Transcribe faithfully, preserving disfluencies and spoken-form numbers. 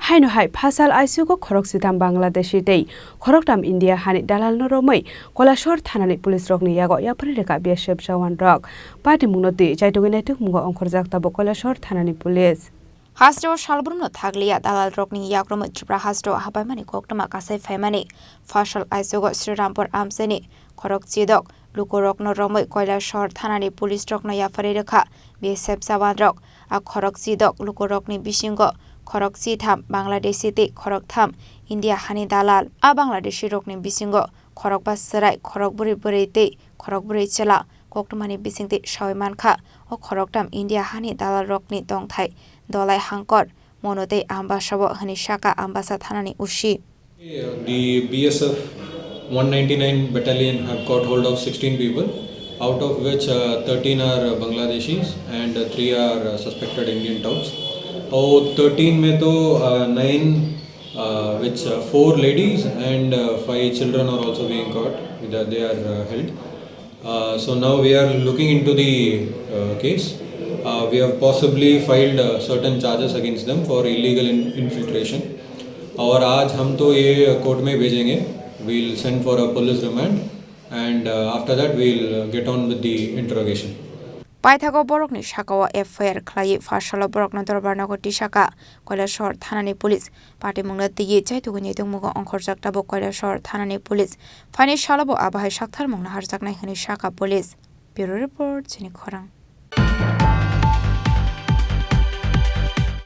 Haino hai phasal aisugo khorok sitham Bangladeshi tei khoroktham India hani dalalno romwi Koilashahar thanani police rokni yago yapharwi rwkha B S F jawan rok. Patimungno twi chaitugwi naitukmungo ongkhorjak tabuk Koilashahar thanani police. Hasteo salbrumno thakliya dalalrokni yakromwi Tripura hasteo habaimani koktwma kasai phaimani phasal aisugo Srirampur amchaini khorok chidok lukurokno romwi Koilashahar thanani police rokno yapharwi rwkha B S F jawanrok. A khorok chidok lukurokni bisingo khorok chitham Bangladeshi tei khorok tham India hani dalal. A Bangladeshi rokni bisingo khorokba chwrai, khorok bwrwi bwrwi tei khorok bwrwi chwla koktwmani bisingtwi sawi mankha. O khoroktham India hani dalalrokni tongthai Dolai Hangkor, Mono tei Ambasa o hwnwi sakha Ambasa thanani O C. The B S F one ninety-nine battalion have got hold of sixteen people, out of which, uh, thirteen are, uh, Bangladeshis and, uh, three are, uh, suspected Indian touts. और thirteen में तो, uh, nine, uh, which, uh, four ladies and, uh, five children are also being caught. They are, uh, held. Uh, so now we are looking into the, uh, case. Uh, we have possibly filed, uh, certain charges against them for illegal in-, infiltration. और आज हम तो ये कोर्ट में भेजेंगे. We'll send for a police remand and, uh, after that we'll, uh, get on with the interrogation. Paithago borokni sakao F I R khlaiwi phasalo borokno dorbar nogo tisaka Koilashahar thanani police. Patimungno twiwi chaitugwi naitukmungo ongkhorjak tabuk Koilashahar thanani police. Phaini salobo abo hai saktharmungno harjaknai hwnwi sakha police. Bureau report, chini khorang.